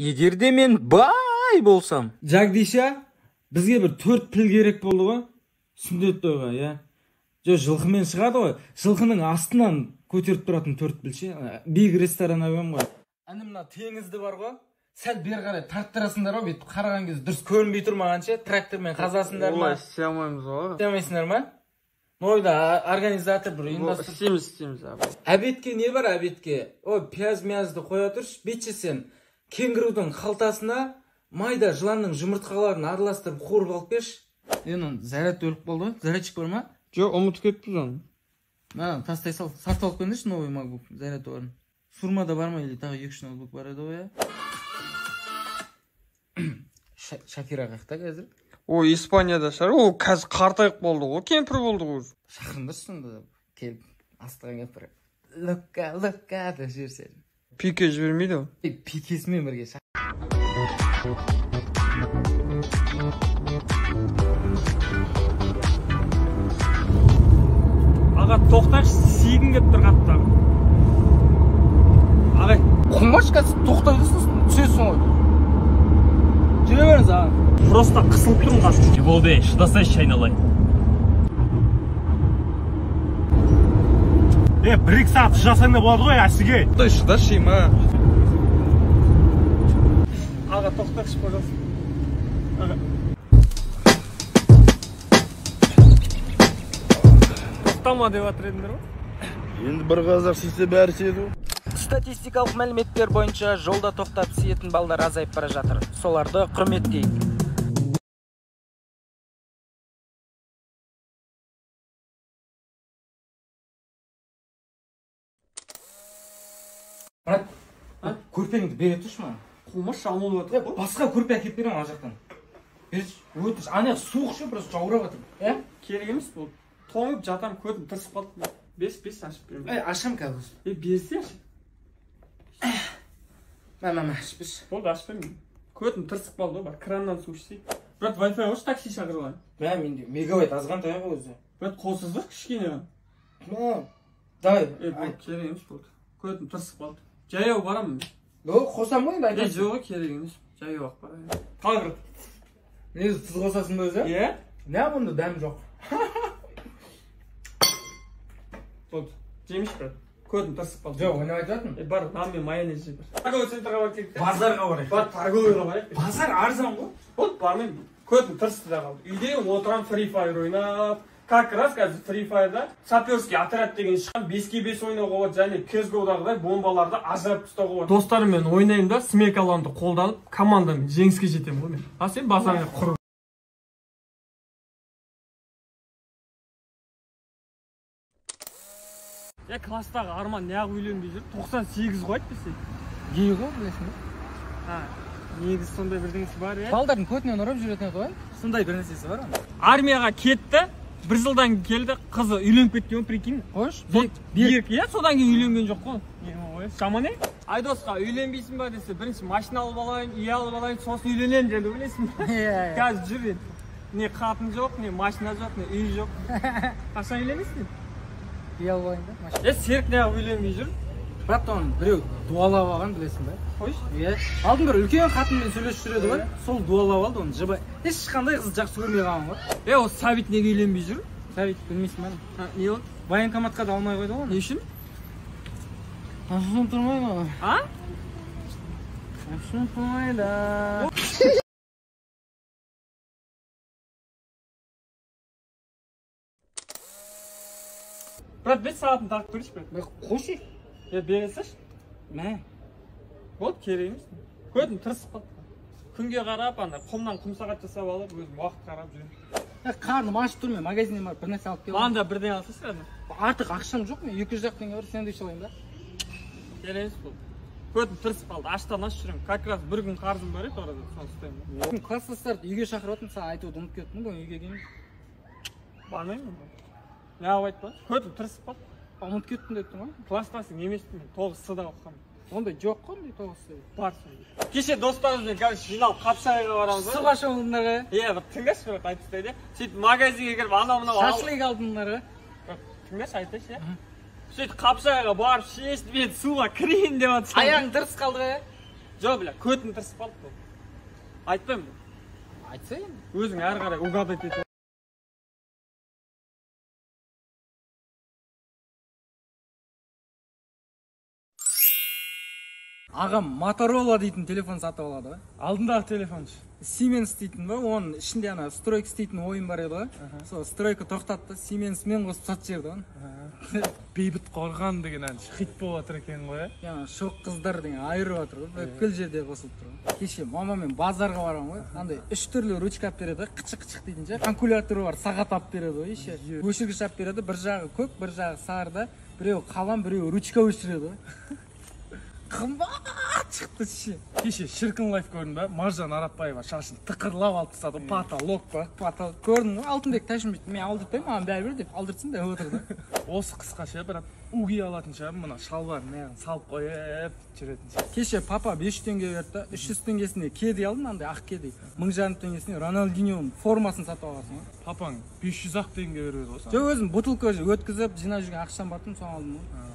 Егер де мен бай болсам. Жагдиша, бізге бір 4 піл керек болды ғой. Сүндет тойға, иә. Жо, жылқымен шығады ғой. Жылқының астынан көтеріп тұратын 4 піл ше. Биік ресторан әуем ғой. Әне мына теңізді бар ғой. Сәл бері қарай тарттырасыңдар ғой, бүйтіп қараған кезде дұрыс көрінбей тұр маған ше. Трактормен қазасыңдар ма? Олай істей алмаймыз ғой. Істей алмайсыңдар ма? Ойда организатор бір ұйымдастыр. Істейміз, істейміз. Обедке не бар обедке? Ой, пияз-миязды қоя тұршы. Бетше сен кенгурудың қалтасына майда жыланның жұмыртқаларын араластырып қуырып алып берші. Енді оның заряд өліп қалды ғой. Зарядчик бар ма? Жоқ, ұмытып кетіппіз оны. Мә, тастай сал. Сатып алып келіңдерші новый MacBook заряды барын. Сурмада бар ма или тағы 2-3 ноутбук бар еді ғой, иә? Шакира қаяқта қазір? О, Испанияда шығар. Ол қазір қартайып болды ғой, кемпір болды ғой. Шақырыңдаршы сонда келіп, астыға келіп бір лөкка, лөкка деп жіберсе. Пике жібермейді ғой. Пикесімен бірге Аға, тоқташы, сигім келіп тұр қатты. Ағай. Қумаш қазір тоқтайды, сосын түсесің ғой. Жүре беріңіз, аға. Просто қысылып тұрмын қазір. Не болды, ей, шыдасайшы, айналайын. 1-2 сағат шыдасаң да болады ғой, әсіге. Құдай шыдашы, ма. Аға, тоқташы, пожалуйста. Аға. Тоқтама деп жатыр едіңдер ғой. Енді бір қазақ сүйсе бәрі сүйеді ғой. Статистикалық мәліметтер бойынша жолда тоқтап сүйетін балдар азайып бара жатыр. Соларды құрметтейік. Брат, көрпеңді бере тұршы маған. Қумаш, жамылып жатыр ғой. Басқа көрпе әкеліп беремін ана жақтан. Берші, өтініш. Ана суық ше, просто жаурап жатыр. Ә? Керек емес бұл. Тоңып жатам, көзім тырысып қалды. 5-5 ашып беремін. Ей, ашам қазір. Ей, берсе аш. Мә, мә, мә, ашып берші. Болды, ашпаймын. Көзім тырысып қалды ғой, бар, краннан су ішсей. Брат, Wi-Fi қойшы, такси шақырып алайын. Мә, менде мегабайт азғантай ғой өзі. Брат, қолсыз ба, кішкене ғана. Мә, давай. Ей, болды, керек емес болды. Көзім тырысып қалды. Жаяу барамын. Жоқ, қосам ғой енді айтасың. Ей, жоқ, керек емес. Жаяу ақ барайын. Қалай, брат? Негізі тұз қосасың ба өзі? Иә. Не, бұнда дәм жоқ. Болды, жемейші, брат. Көзім тырысып қалды. Жоқ, ойнап айтып жатырмын. Е, бар, нан мен майонез жеп. Торговый центрға барып келдік. Базарға барайық. Бар, торговыйға барайық. Базар арзан ғой. Болды, бармаймын. Көзім тырысты да қалды. Үйде отырамын, Free Fire ойнап. Как раз қазір Free Fire'да саперский отряд деген шыққан, 5-ке 5 ойнауға болады және CSGO-дағыдай бомбаларды ажыратып тастауға болады. Достарыммен ойнаймын да, смекаланды қолданып, командамен жеңіске жетемін ғой мен. А сен базарыңа құр. Е, класстағы Арман неғып үйленбей жүр? 98 ғой әйтпесе. Гей ғой, білесің бе? Ha, негізі сондай бірдеңесі бар, иә? Балдардың көтінен ұрып жүретін еді ғой. Сондай бір нәрсесі бар оның. Армияға кетті, бір жылдан кейін келді, қызы үйленіп кеткен ғой, прикинь. Қойшы, Берік, иә, содан кейін үйленген жоқ қой. Не, ой, жаман, е? Айдосқа үйленбейсің ба десе, бірінші машина алып алайын, үй алып алайын, сосын үйленемін деді, білесің бе? Иә, иә. Қазір жүр енді. Не қатын жоқ, не машина жоқ, не үй жоқ. Қашан үйленесің енді? Үй алып алайын да, машина. Е, Серік неғып үйленбей жүр? Брат, оны біреу дуалап алған, білесің бе? Қойшы. Иә. Алдын бір үлкен қатынмен сөйлесіп жүреді ғой, сол дуалап алды оны, жыбай. Ешқандай қызды жақсы көрмей қалған ғой. Е, осы Сәбит неге үйленбей жүр? Сәбит білмейсің бе? Ha, не болды? Военкоматқа да алмай қойды ғой оны. Не үшін? Ашуым тұрмайды ғой. А? Ашуым тұрмайды. Брат, 5 сағатын тағып көрейінші, брат. Бе, қойшы. Е, бере салшы. Мә. Болды, керек емес. Көзім тырысып қалды. Күнге қарап, ана құмнан құм сағат жасап алып, өзім уақыт қарап жүремін. Е, қарным ашып тұр, мен магазиннен барып бір нәрсе алып келемін. Маған да бірдеңе алсайшы, ана. Артық ақшам жоқ, мен 200 ақ теңге бар, сэндвич алайын ба? Керек емес бұл. Көзім тырысып қалды, аштан аш жүремін. Как раз бір күн қарызым бар еді, ораза, соны ұстаймын. Мен класстастарды үйге шақырып отырмын, саған айтуды ұмытып кеттім, бүгін үйге келмей. Бармаймын мен. Неғып айтпа? Көзім тырысып қалды. Ұмытып кеттім деп тұрмын ғой. Класстасың емеспін мен, 9 С-да оқығанмын. Ондай жоқ қой, ондай 9 С. Бар сондай. Кеше достарымызбен, короче, жиналып Қапшағайға барамыз ғой. Суға шомылдыңдар ғой? Иә, бір тыңдашы, брат, айтып тастайын, иә. Сөйтіп магазинге кіріп, анау мынау алып Шашлык алдыңдар ғой? Брат, тыңдашы, айтайыншы, иә. Сөйтіп Қапшағайға барып шешіп, мен суға кірейін деп жатсам. Аяғың тырыс қалды ғой, иә? Жоқ, бля, көтін тырысып қалды бұл. Айтпаймын. Айтса енді. Өзің әрі қарай угадать ет. Ағам Моторола дейтін телефон сатып алады ғой. Алдындағы телефоншы. Siemens дейтін ба, оның ішінде ана стройка істейтін ойын бар еді ғой. Сол стройка тоқтатты, Siemensмен қосып сатып жіберді оны. Бейбіт қорған деген ән хит болып жатыр екен ғой, ә? Шоқ қыздар деген айырып жатыр ғой, бүкіл жерде қосылып тұр ғой. Кеше мамамен базарға барған ғой, андай 3 түрлі ручка алып береді ғой, қычық-қычық дейтін ше, калькуляторы бар, сағат алып береді ғой, еще өшіргіш алып береді, бір жағы көк, бір жағы сары да, біреуі қалам, біреуі ручка өшіреді ғой. Қымбат шықты ше. Кеше Шіркін лайф көрдің ба? Маржан Арапбаева шашын тықырлап алып тастады. Потолок па? Потолок көрдің ғой, Алтынбек Тәшімбет мен алдыртпаймын, маған бәрібір деп алдыртсын деп отыр да. Осы қысқа ше, бірақ уги алатын шығармын, мына шалбардың аяғын салып қойып жүретін ше. Кеше папа 500 теңге берді да, 300 теңгесіне кеди алдым, андай ақ кеди. 1500 теңгесіне Роналдиньоның формасын сатып алғансың ғой. Папаң 500 ақ теңге беріп еді ғой саған. Жоқ, өзім бутылка өткізіп жинап жүрген ақшам бар, соны алдым ғой.